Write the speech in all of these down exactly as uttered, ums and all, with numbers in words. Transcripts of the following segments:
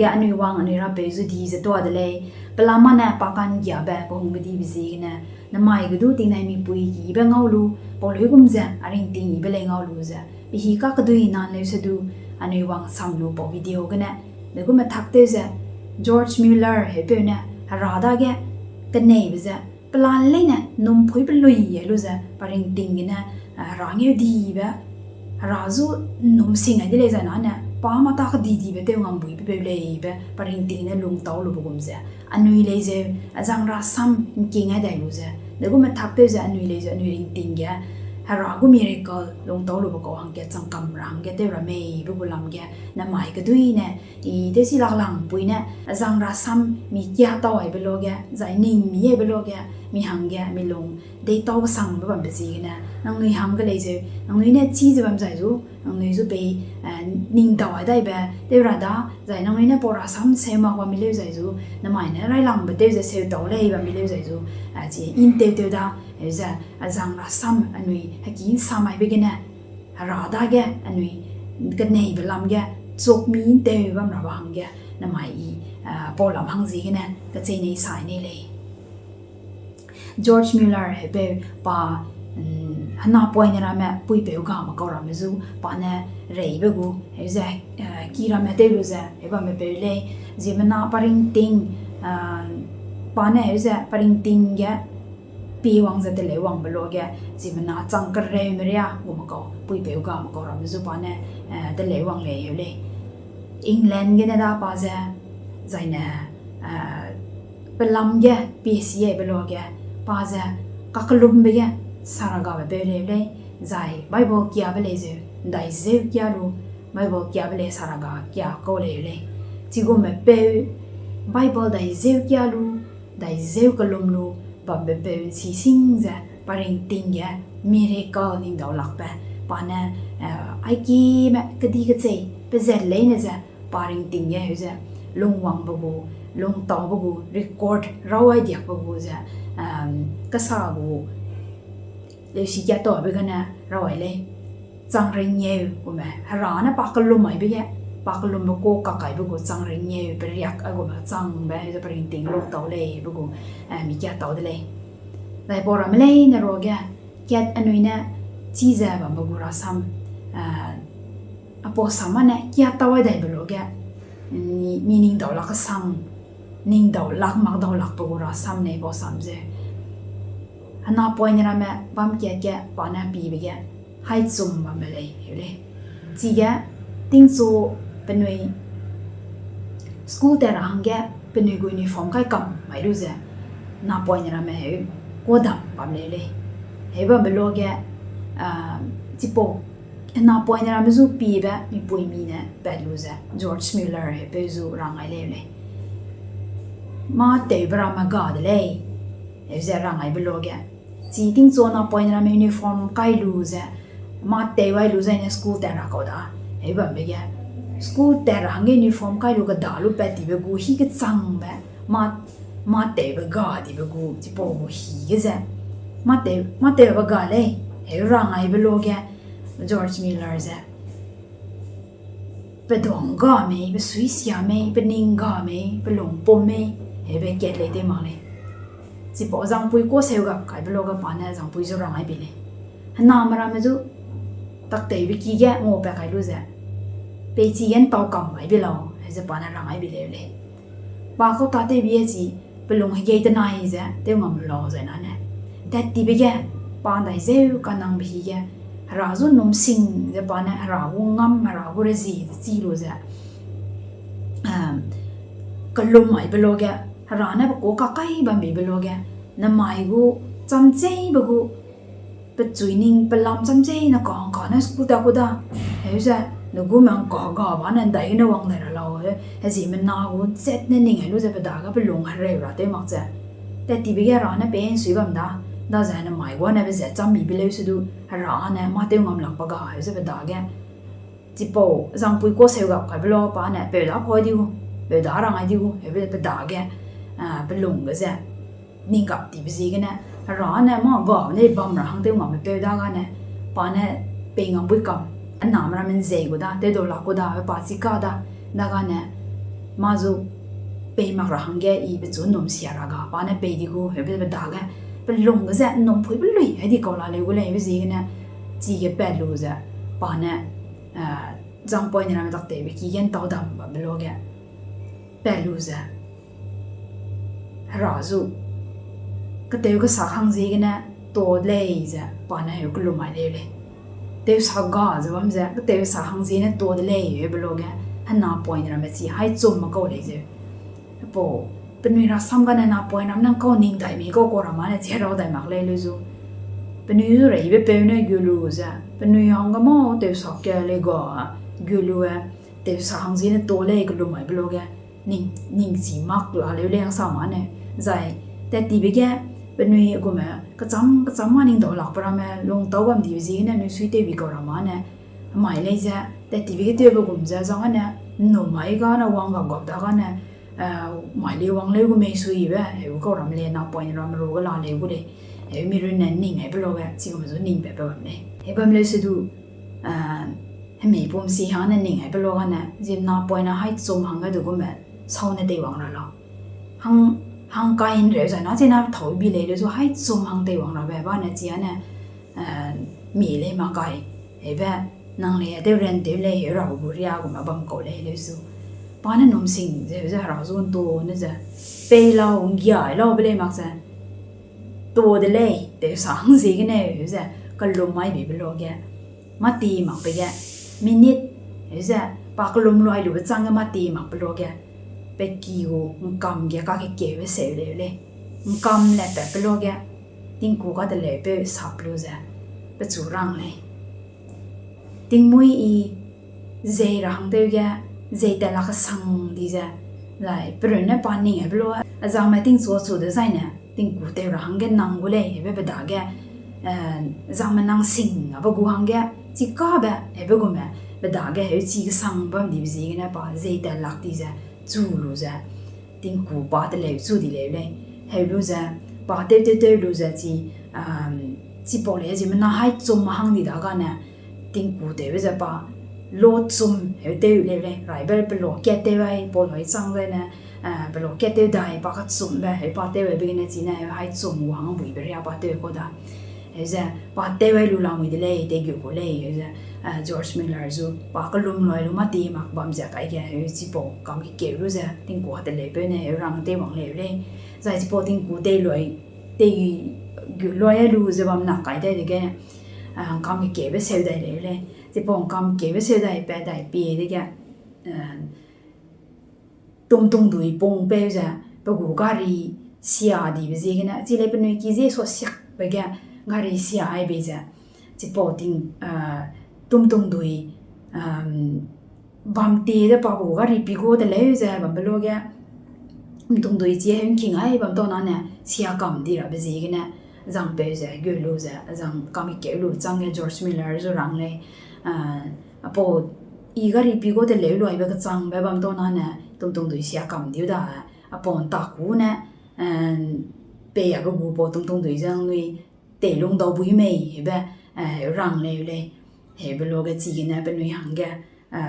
Ge anui wang anui rapeu zu di ze tuâ de lei, pelama ne pa ka'nggiabe pe hungbe dibe ziegene, nemai ge du tingnai mipui kibe ngau lu, pau luigum ze a ringting yibe lei ngau lu ze, pe hî kakedui nan leu se du, anui wang sam lu pau video gene, degum me tak tew ze, George Muller hepeu ne, Hera dage, keneibe ze, pelan leine, num phuibe lui e lu ze, pa ringting gene, eh, Hera ngeu dibe, Hera zu num sing ai de lei zai nane, pa mata kedidibe tew ngam buibe peu leibe, pa ringting ne lungtau lube gum ze, anui lei zeu, azang rasam ngking ai dai lu ze, degum me tak tew ze anui lei zeu, anui ringting ge, Hera gu miracle lungtau lube kau hangge changkam ra hangge tew ra meibe gu lam ge, nemai kedui ne, i tewsi lak lang pui ne, azang rasam mi kia tau aibe lo ge, zai ning mi aibe lo ge, mi hangge, mi lung, deitau kesangbe bambe ziegene, nangnui hangge lei zeu, nangnui ne chî ze bam zai zu, nangnui zu pei, eh, ning dau ai daibe, tew ra da, zai nangnui ne pau rasam seu mak bam mi leu zai zu, nemai ne railangbe tew ze seu tau lei bam mi leu zai zu, eh, chi intew tew da, eh, ze, azang rasam anui, heki nsam aibe gene, Hera dage anui keneibe lam ge, chuk mi ntew bam rabe hangge, nemai i, ah, pau lam hang ziegene, kechei nei sai nei lei. George Muller hepeu pa, mm, hena poine ramme puipeu game kau ramme zu, pa ne reibe gu, heu ze, eh, ki ramme tew lu ze, heu bamme peu lei, ziemmena pa ringting, ah, pa ne heu ze pa ringting ge, pie wang ze teleu wangbe lo ge, ziemmena chang kereume ria gume kau, puipeu game kau ramme zu pa ne, eh, teleu wang lei heu lei. England gene da pa ze, zaine, eh, pelam ge pie siebe lo ge, pa ze, kakellumbe ge, saragabe peu lei lei, zai Bible kiabe lei zeu, ndai zeu kia lu, Bible kiabe lei saraga kia kau lei lei. Chigume peu, Bible dai zeu kia lu, dai zeu kellum lu, bambe peu nsi sing ze, pa ringting ge, miracle ning dau lakbe, pa ne, eh, aikime kedi kechei, pezat leine ze, pa ringting ge heu ze, lungwangbe gu, lungtaube gu, record, rau ai diakbe gu ze, ehm, kesa gu, leusi kia taube gene, rau ai lei. Chang rengeu gume, Hera ne pa kellum aibe ge, pa kellumbe kau kakaibe gu chang rengeu, periak a gume changbe, heu ze pa ringting lungtau lei, be gu, eh, mi kia tau de lei. Zai pau ramme leine ruage, kat anui ne, chî ze bambe gu rasam, eh, apau sam â ne kia tau ai daibe lo ge, mi, mi ning dau lak kesang, ning dau lak mak dau lakbe gu rasam nei pau sam ze. Hena poine ramme bam kat ge pa ne pibe ge, haichum bambe lei heu lei. Chige, tingchu penui school tat ra hangge penui gu uniform kai kam mai lu ze, hena poine ramme heu, kuâ dam bam lei lei. Heu bambe lo ge, ah, chipau, hena poine ramme zu piebe mipuimi ne pat lu ze, George Muller hepeu zu rang ai lei lei. Mâ tewbe ramme ga de lei, heu ze rang aibe lo ge. Chi tingchu hena poine ramme uniform kai lu ze, mâ tew ai lu zaine school tat ra kau da, heu bambe ge. School tat ra hangge uniform kai lu keda lu pat tibe gu hî kechangbe, mâ, mâ tewbe ga dibe gu, chipau gu hî ge ze. Mâ tew, mâ tewbe ga lei, heu rang aibe lo ge, George Muller ze. Pe duang ga mei, pe sui sia mei, pe ning ga mei, pe lung pum mei, heube kat lei tew mak lei. Chipau zangpui kuâ seu gap kaibe lo ge pa ne zangpui zu rang ai bi lei. Hename ramme zu, tak tewbe ki ge ngau pat kai lu ze. Peichi ge ntau kam mai bi lau, heu ze pa ne rang ai bi lei lei. Pa kau tâtewbe chi, pe lung hegei tenai ze, tew ngam lau zai nane. Tat tibe ge, pa ndai zeu kanangbe hi ge, Hera zu num sing ze pa ne, Hera gu ngam, Hera gu rezie ze chi lu ze. Em, kellum aibe lo ge, Hera ne pe kuâ kakai bambe be lo ge, nemai gu, chamcheibe gu, pe chui ning, pe lam chamcheine kangka ne school tat ku da. Heu ze, ne gu mengka ga ba ne ndai gene wang dai ra lau, heu, heziemmena gu zet ne ning ai lu ze pe dage pe lung hereu ra tew mak ze. Tat tibe ge Hera ne pe nsui bam da, daze nemai guane pe zet cham mibe leu se du, Hera ne mâ tew ngam lak pa ga, heu ze pe dage. Chipau, zangpui kuâ seu gap kaibe lo pa ne, peu da pau di gu, peu da rang ai di gu, heube pe dage, ah, pe lung ge ze. Ning gap tibe ziegene, Hera ne mâ ga ne bam ra hang tew ngamme peu dagane, pa ne pei ngam bui kam, aname ramme nzei gu da, tew dau lak gu da, pa chi ka da, dagane, Mâ zu pei mak ra hangge i pechu ’nnum sia ra ga, pa ne pei di gu, heube pe dage, pe lung ge ze ’nnum pui pe lui, hedi kau la leu gu lei, heube ziegene, chige pat lu ze, pa ne, zangpoine ramme tak tewbe ki ge ’ntau dam bambe luage, pat lu ze, Hera zu, ketew kesak hang ziegene, tuâ de lei ze, pa ne heu kellum mai leu lei. Tewsak ga ze bam ze, ketew kesak hang ziegene tuâ de lei, heube luage, henapoine ramme chi haî chum me kau lei zeu. Pau, penui rasam gane napoine ramme nang kau ning dai mei kau kau ra mâ ne chi herau dai mak lei leu zu. Penui zu rei be peu ne gu lu ze, penui hangge mâ tewsak ke lei ga, gu lu e, tewsak hang ziegene tuâ lei kellum mai be luage, ning, ning chi mak la leu lei hangsa mâ ne. Zai, tat tibe ge, penui gume, kechâm, kechâm mâ ning dau lakbe ramme, lungtau bam dibe ziegene nui suitewbi kau ra mâ ne. Mai lei ze, tat tibe ge tewbe gum ze, zang ane, ’nnum mai ga ne wang gap gap da ga ne, mai lei wang leu gu mei suibe, heu kau ram lei napoine ramme ru ge la leu gu lei. Heu mi runne ning aibe luage, chigume zu ning pat pe bam lei. Heu bam leu se du, hemei pum si hang ne ning aibe luage ne, ziemna poine haî chum hangge du gume, sau ne teiwang ra lau. Hang, hang kai ’nreu zai na chena thau bi lei leu zu haî chum hang teiwang rabe, ba ne chi ane, mi lei mak kai, heube, nang lei tew ran tew lei, heu rabe gu ria gume bam kau lei leu zu. Pa ne ’nnum sing ze, heu ze hera zu ’ntu ne ze, pei lau, ’nggiai lau be lei mak ze, tuâ de lei, tewsak hang ziegene, heu ze, kellum mai bibe luage, mâ ti makbe ge, minute, heu ze, pa kellum luai lube chângge mâ ti makbe luage, pe ki gu ’ngkam ge kakekeube seu leu lei. ’Ngkam le patbe luage, tingku kateleupeu sap lu ze, pechu rang lei. Tingmuî i, zei ra hangtew ge, zei tat lak kesang di ze, zai, perunne pa ning aibe lu, azangme tingchu chu dezaine, tingku tew ra hangge nang gu lei, heube pe dage, zangme nang sing abe gu hangge, chikabe, heube gume, pe dage heu chi kesang bam dibe ziegene pa, zei tat lak di ze, chu lu ze, tingku pa teleu chu di leu lei, heu lu ze, pa tew tew tew lu ze chi, chipau lei ziemmena haî chum hang di dagane, tingku tewbe ze pa, lo chum heu tew leu lei, raibe pe lo kat tew ai, pau loi chang zaine, pe lo kat tew dai, pa kechumbe, heu pa tew aibe gene chine, heu haî chum gu hang buibe ria pa tew kau da. Heu ze, pa tew ai lu lamui de lei, teigu ku lei, heu ze, George Muller zu, pa kellum luai lu mâ ti mak bam ze kai ge, heu chipau kam kekeu lu ze, tingku kateleupeu ne, heu rang teiwang leu lei. Zai chipau tingku tei luai, tei gu luai lu ze bam na kai dai dege, ’ngkam kekeube seu dai leu lei. Chipau ’ngkam kekeube seu dai pat dai pie dege, tumtungdui pungpeu ze, pe gu gari sia dibe ziegene, chi lei penui ki zie suasiakbe ge gari sia ai bei ze, chipau ting, tumtungdui, bam ti de pa gu gari pi gu teleu ze bambe luage, tumtungdui chi heu ’ngking ai bam tau nane sia kam di rabe ziegene, zangpeu ze gu lu ze, zang kam kekeu lu chang ge George Muller zu rang lei, apau i gari pi gu teleu luaibe kechangbe bam tau nane, tumtungdui sia kam diu da, apau ’ntaku ne, pei abe gu pau tumtungdui ze nangnui teilung dau bui mei, heube, rang leu lei, heube luage chigene penui hangge,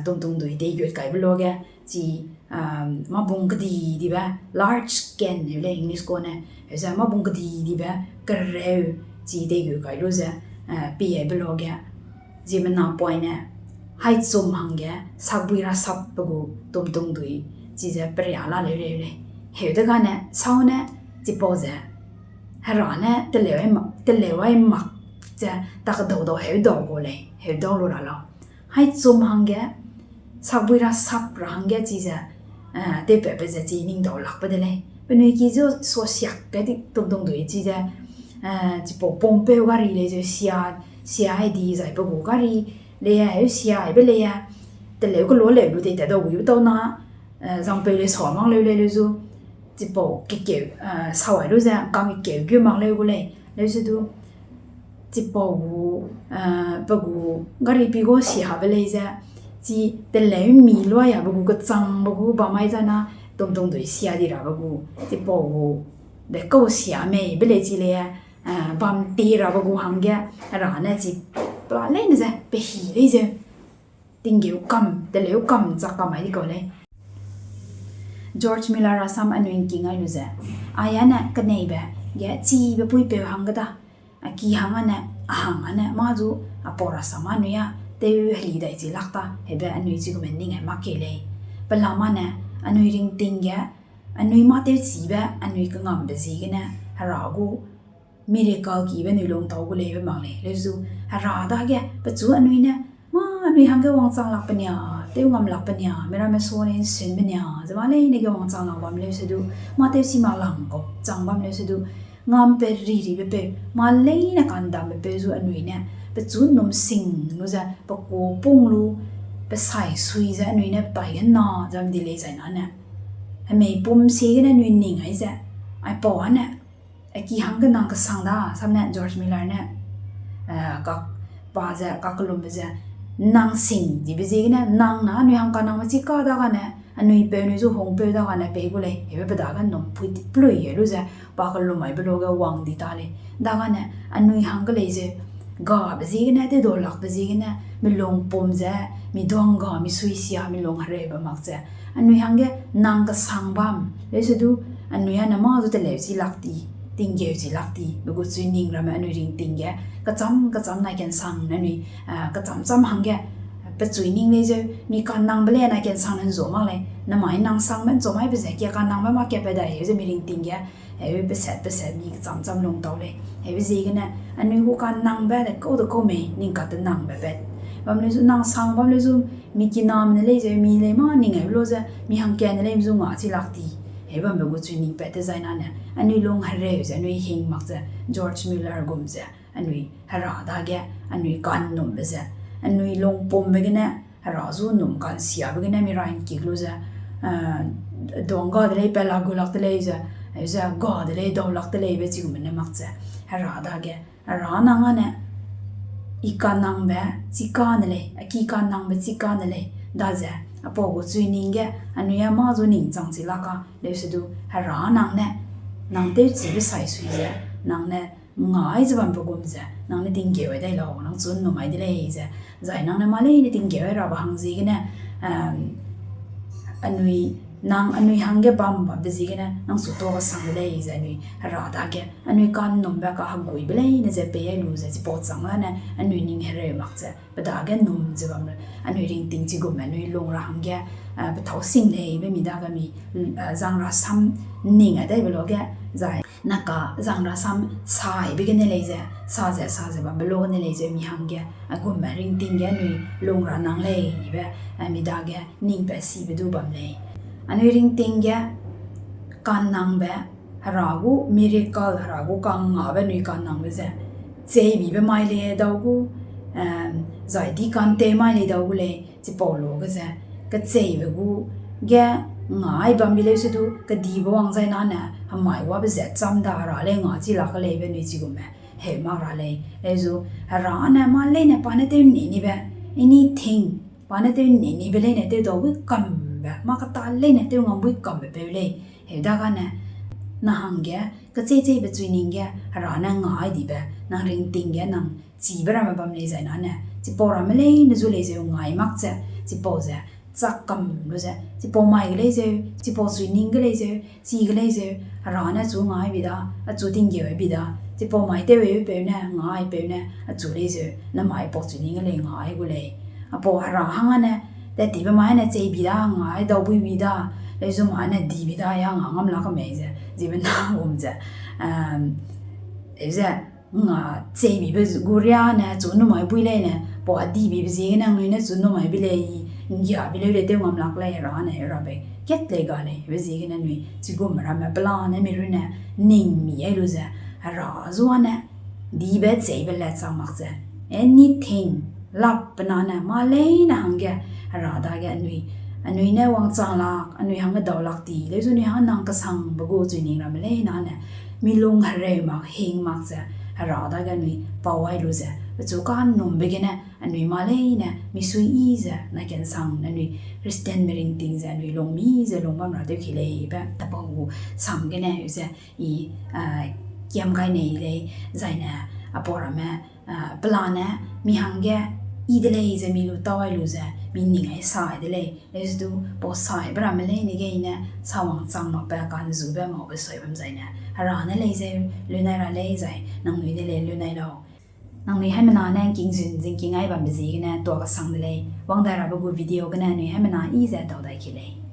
tumtungdui teigut kaibe luage, chi, mâbung kedi dibe, large can heu lei English kane, heu ze mâbung kedi dibe, kereu, chi teigut kai lu ze, pi aibe luage, ziemmena poine, haî chum hangge, sakbui rasap pe gu tumtungdui, chize peria la leu leu lei. Heu degane, sau ne, chipau ze, Hera ne teleu ai mak, teleu ai mak ze, tak dau dau heu dau gu lei, heu dau lu ra lau. Haî chum hangge, sakbui rasap ra hangge chize, tewpatbe ze chi ning dau lakbe de lei. Penui ki zu suasiak ge di tumtungdui chize, chipau pungpeu gari lei ze sia, sia ai di zai pe gu gari, lei heu sia aibe lei, teleu kelu leu lu tei tat dau buibe tau na, zangpeu lei sau mak leu lei leu zu, chipau kekeu, sau ai lu ze, ’ngkam kekeu gu mak leu gu lei, leu se du, chipau gu, pe gu gari pi gu sia be lei ze, chi teleu mi luai abe gu kechangbe gu bam mai zana, tumtungdui sia di rabe gu, chipau gu, de kau sia mei be lei chi lei, bam ti rabe gu hangge, Hera ne chi, pela leine ze, pe hi lei ze, tinggeu kam, teleu kam, chak kam ai di kau lei. George Miller rasam anui ’ngking ai lu ze, aia ne keneibe ge chibe puipeu hangge da, a ki hang ane, a hang ane, mâ zu a pau rasam anui a tew heli dai chi lak ta, hebe anui chigume ning ai mak kei lei. Pelama ne, anui ringting ge, anui mâ tewchibe, anui kengambe ziegene, Hera gu miracle kibe anui lungtau gu leibe mak lei. Leu zu, Hera dage, pechu anui ne, mâ anui hangge wangchang lak pe nia, tew ngam lak pe nia, miramme sua lei ’nsunbe nia, ze mâ leine ge wangchang lak bam leu se du, mâ tewchi mak lang kau chang bam leu se du, ngam pe riribe peu, mâ leine kandambe peu zu anui ne, pechu ’nnum sing lu ze, pe kuâ pung lu, pe sai sui ze anui ne petai gena ze bam di lei zai nane, hemei pum siegene anui ning ai ze, aipau ane, a ki hangge nang kesang da, sam ne George Miller ne, eh, kak, pa ze, kakellumbe ze, nang sing dibe ziegene, nang na anui hang kanangbe chika dagane, anui peu anui zu hungpeu dagane pei gu lei, hebe pe dage ’nnum pui ti pluî e lu ze, pa kellum aibe luage wang di ta lei. Dagane, anui hangge lei zeu, gabe ziegene, tewdau lakbe ziegene, mi lung pum ze, mi duangga, mi sui sia, mi lung hereube mak ze, anui hangge nang kesang bam, leu se du, anui ane mâ zu teleu chi lak ti, tinggeu chi lak ti, be gu chui ning ramme anui ringting ge, kecham, kecham nai kensang, anui, ah, kecham cham hangge, pe chui ning lei zeu, mi kanangbe lei nai kensang ne ’nzu mak lei, namai nang sangbe ’nzu mai pe ze, kia kanangbe mâ ka pe dai, heu ze mi ringting ge, heu peset, peset mi kecham cham lungtau lei. Heube ziegene, anui gu kanangbe de kau de kau mei, ning katenangbe be. Bam leu zu nang sang bam leu zu, mi kiname ne lei zeu, mi lei mâ ning ai lu ze, mi hangkane lei zu nga chi lak ti. Heu bambe gu chui ning pat te zai nane, anui lung hereu ze, anui hing mak ze, George Miller gum ze, anui Hera dage, anui ka'nnumbe ze, anui lungpumbe gene, Hera zu ’nnum ka'nsiabe gene mi ra ’ngkik lu ze, eh, duangga de lei, pela gu lak de lei ze, ze ga de lei, dau lak de leibe chigume ne mak ze, Hera dage, Hera nang ane, i kanangbe, chi kane lei, a ki kanangbe chi kane lei, daze, apau gu chui ning ge, anui a mâ zu ning chang chi lak a, leu se du, Hera nang ne, nang tewchibe sai sui ze, nang ne, ngai ze bambe gum ze, nang ne tinggeu ai dai lau, nang chu ’nnum ai de lei ze, zai nang ne mâ leine tinggeu ai rabe hang ziegene, em, anui, nang anui hangge bam bambe ziegene, nang chu tuâ kesang de lei ze anui Hera dage, anui ka'nnumbe kaheguibe leine ze pei ai lu ze, chipau chang ane, anui ning hereu mak ze, pe dage ’nnum ze bam lu, anui ringting chigume anui lung ra hangge, eh, pe thâu sing leibe mi dage mi, eh, zang rasam ning ai daibe luage, zai, naka zang rasam saibe gene lei ze, sa ze, sa ze bambe luage ne lei ze mi hangge, a gumme ringting ge anui lung ra nang leibe, eh, mi dage ning pat sibe du bam lei. Anui ringting ge, ka'nnangbe, Hera gu miracle, Hera gu ka'ngabe anui ka'nnangbe ze, cheibibe mai lei dau gu, em, zai di kante mai lei dau gu lei, chipau luage ze, kecheibe gu ge ngai bam bi leu se du, kedibe wang zai nane, hemai wabe zat cham da ra lei nga chi lak leibe anui chigume, heu mak ra lei, leu zu, Hera ne mâ leine pa ne tew ni nibe, anything, pa ne tew ni nibe leine tewdau bui kambe, mâ kata leine tew ngam bui kambe peu lei, heu dagane, nang hangge, kechei-cheibe chui ning ge, Hera ne ngai dibe, nang ringting ge nang chibe ramme bam lei zai nane, chipau ramme leine zu lei zeu ngai mak ze, chipau ze, chak kam lu ze, chipau mai ge lei zeu, chipau chui ning ge lei zeu, chi ge lei zeu, Hera ne achu ngai bi da, achu tinggeu ai bi da, chipau mai tew peu ne, ngai peu ne, achu lei zeu, namai pau chui ning ge lei ngai gu lei. Apau Hera hang ane, tat tibe mai ne chei bi da, ngai dau bui bi da, leu zu mai ne di bi da, ya nga ngam lak mei ze, zibe na gum ze, em, ze, nga cheibibe gu ria ne, chu numai bui leine, pau a dibibe ziegene anui ne chu numai bi lei, nggia bi leu lei tew ngam lak lei, Hera ne, Hera be, kat lei ga lei, be ziegene anui, chigum ramme pelane mi runne, ning mi ai lu ze, Hera zuane, dibe cheibe le chang mak ze, anything, lap pe nane, mâ leine hangge, Hera dage anui, anui ne wangchang lak, anui hangge dau lak ti, leu zu anui hang nang kesangbe gu chui ning ramme lei nane, mi lung hereu mak, hing mak ze, Hera dage anui pau ai lu ze, pechu ka'nnumbe gene, anui mâ leine, mi sui yi ze, na kensang, anui Christian me ringting ze, anui lung mi ze, lung bam ra tew ki leibe, tapau gu sam gene, ze, i, ah, kiam gai nei lei, zaine, apau ramme, ah, pelane, mi hangge, i de lei ze, mi lu tau ai lu ze, mi ning ai sai de lei, leusedu pau saibe ramme leine gene, sawang chang makbe kanzube maube sui bam zaine, Hera ne lei ze lunai ra lei zai, nangnui ne lei lunai lau. Nangnui haimena ne ’ngkingzun zingking ai bambe ziegene tuâ kesang de lei, wang dai rabe gu video gene anui haimena i ze tau dai ki lei.